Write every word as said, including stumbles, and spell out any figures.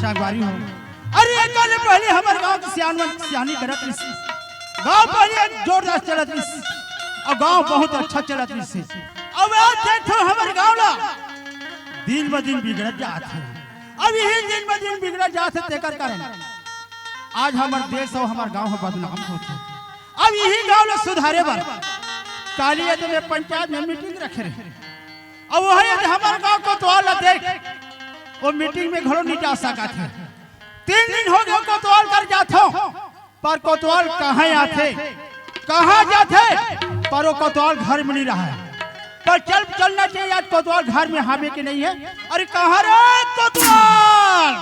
संगवारी हो, अरे एकर ले पहले हमर गांव के सियान मन सियानी करत रहिस। गांव पहले जोरदार चलत रहिस अउ गांव बहुत अच्छा चलत रहिस। अब आज देखो हमर गांव ला दिन ब दिन बिगड़त जात हे। अब यही दिन ब दिन बिगड़त जात हे, तेकर कारण आज हमर देश अउ हमर गांव ह बदनाम होत हे। अब यही गांव ला सुधारे बर काली ये तो मैं पंचायत में मीटिंग रखे रहे। अब वही यदि हमर गांव कोतवाल ला देख, वो मीटिंग में घलो नहीं जा सकत हे। तीन दिन हो गए कोतवाल कर जाथो, पर कोतवाल कहाँ आथे, कहाँ जाथे, पर वो कोतवाल घर में नहीं रहा। पर चल चलना चाहिए, आज कोतवाल घर में हावे के नहीं है। अरे कहाँ रे कोतवाल?